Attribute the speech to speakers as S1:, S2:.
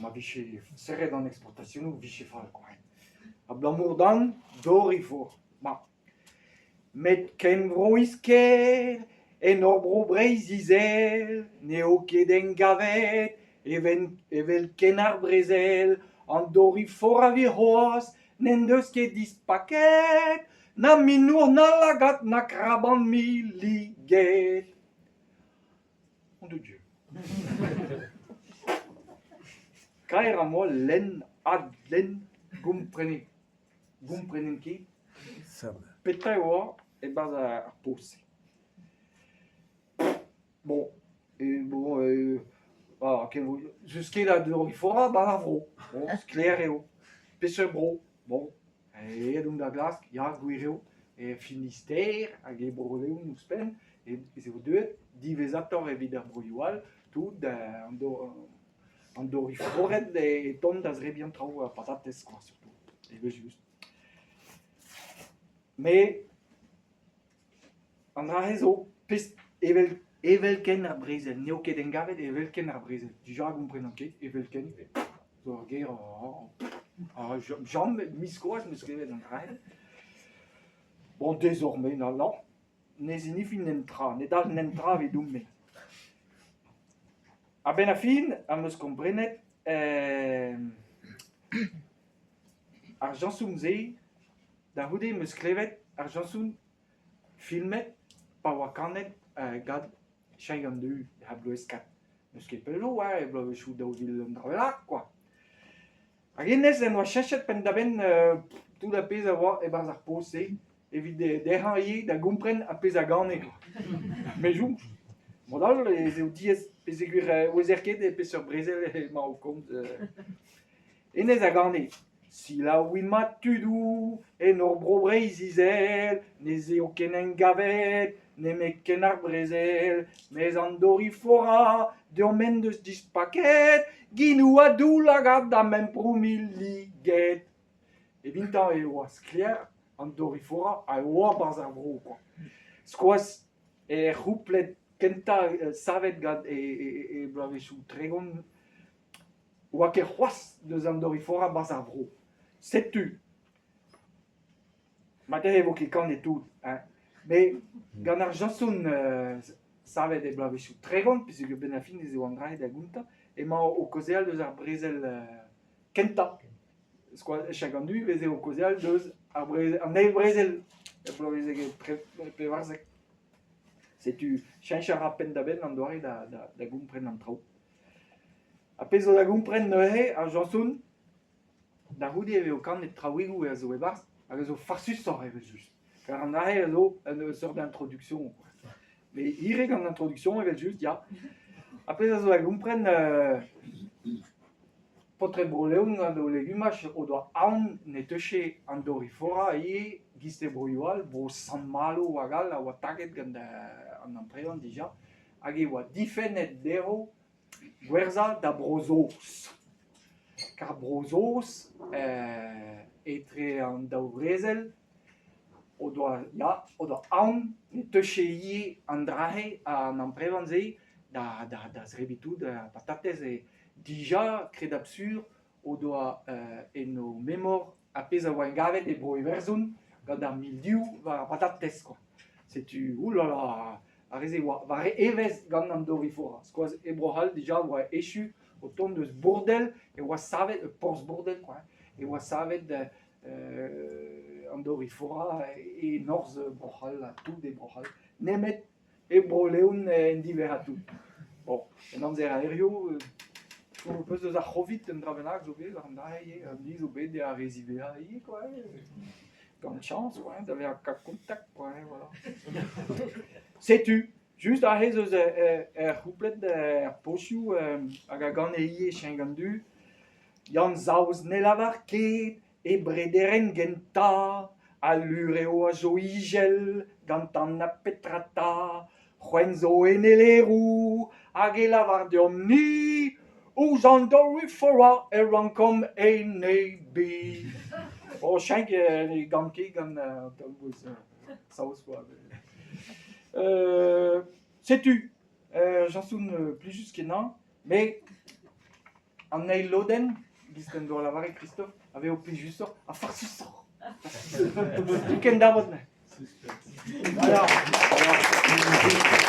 S1: Ma vije serret an eksportasionoù 'vije fall kwa hein. Abalamour d'an dorifor. Ma. Met kenvroiz ker en hor bro Breizh-Izel n'eo ket engavet evel ken ar brezel. An dorifor a vir c'hoazh n'en deus ket dispaket na minour na lagad na kraban milliget. Nom de Dieu. Kaer am boa lenn, adlenn, gomprene gomprenen ket petra e oa e-barzh ar poz-se. Bon, bon n'eus ket a doriforañ 'barzh ar vro, bon, sklaer eo. Peseurt bro? Bon, aet on da glask, ya, gwir eo, e Finistère hag e Bro-Leon ouzhpenn ez eo deuet diwezhatoc'h evit ar broioù all tout an dorifored e tont da zebriñ an traoù, ar patatez kwa surtout, evel-just. Met an dra-se zo pezh evel evelkent ar brezel, n'eo ket engavet evelkent ar brezel. Dija 'gomprenan ket, evelkent zo ur ger james biskoazh 'm eus klevet an dra-se. Bon désormais non, ne zinifi netra, ne dalv netra evidon-me. A-benn ar fin am eus komprenet ar jañsoù-se da c'houde 'm eus klevet ar jañsoù filmet pa oa kanet gant Cheñch an Du er bloavezh N'eus ket pell zo oa e bloavezhioù 2000 un dra bennak kwa. Hag hennezh en doa cheñchet penn-da-benn tout ar pezh a oa e-barzh ar poz-se evit dezhañ ivez da gompren ar pezh a gane kwa. Me soñj. Mod all ez eo diaes peogwir e ouezer ket e peseurt brezel emañ o komz. Hennezh a gane Selaouit mat tudoù, en hor bro Breizh-Izel n'ez eo ken engavet nemet ken ar brezel, mes an dorifora deomp en deus dispaket genoù ha daoulagad ha memproù milliget. Evitañ e oa sklaer an dorifora a oa 'barzh ar vro kwa. Skoaz er c'houpled kentañ savet gant e bloavezhioù 30 Oa ket c'hoazh deus an dorifora 'barzh ar vro. Setu marteze e vo ket kanet tout hein met gant ar jañson savet e bloavezhioù 30 peogwir 'benn ar fin ez eo an dra-se da gontañ emañ o kaozeal deus ar brezel kentañ. Skoaz an du e veze o kaozeal deus ar brezel an eil brezel er bloavezh 14. Setu cheñch a ra penn-da-benn an doare da da gompren an traoù. Ar pezh zo da gompren neuze, ar jañson, da c'houde e vezo kanet traoùigoù a zo e-barzh hag a zo farsusoc'h evel-just. Kar an dra-se a zo un seurt introduction. Met hirik an introduction evel-just, ya. Ar pezh a zo da gompren, paotred Bro-Leon gant o legumaj o doa aon ne teufe an dorifora ivez 'giz e broioù all, bro Sant-Malo hag all a oa taget gant an amprevan dija, hag e oa difennet dezho gwerzhañ da Bro-Saoz. Kar Bro-Saoz etre an daou vrezel o doa ya o doa aon ne teufe ivez an dra-se an amprevan-se da da da zebriñ tout ar patatez e dija kredabl sur o doa en o memor ar pezh a oa engavet e Bro-Iwerzhon gant ar mildiv war ar patatez kwa. Setu oulala ar re-se oa war evezh gant an dorifora. Skoaz e Bro-C'hall dija oa echu o tont eus Bourdel e oa savet ur porzh Bourdel kwa e oa savet an dorifora e norzh Bro-C'hall ha tout e Bro-C'hall nemet E Bro-Leon en diverrañ tout. Bon, en amzer a hiziv, ho peus eus ar C'hovid un dra bennak zo bet war an dra ivez, an ni zo bet ar re ziwezhañ ivez quoi. Gant chañs quoi, da vezañ kat kontakt quoi, voilà. Setu, just aze ez eus ur c'houpled er pozioù hag a gane ivez Cheñch an Du. Yann Saoz ne lavar ket E brederenn gentañ, al lur eo a zo ijel gantañ na petra 'ta, c'hwen zo en e leroù hag e lavar deomp-ni ouzh an dorifora e rankomp enebiñ. O cheñch ne gan ket gant an taol-mouezh saoz kwa. Setu, ur jañson plijus-kenañ, met. An eil lodenn, giz en doa lavaret Christophe, a vezo plijusoc'h ha farsusoc'h. Kendavot. Voilà. Voilà.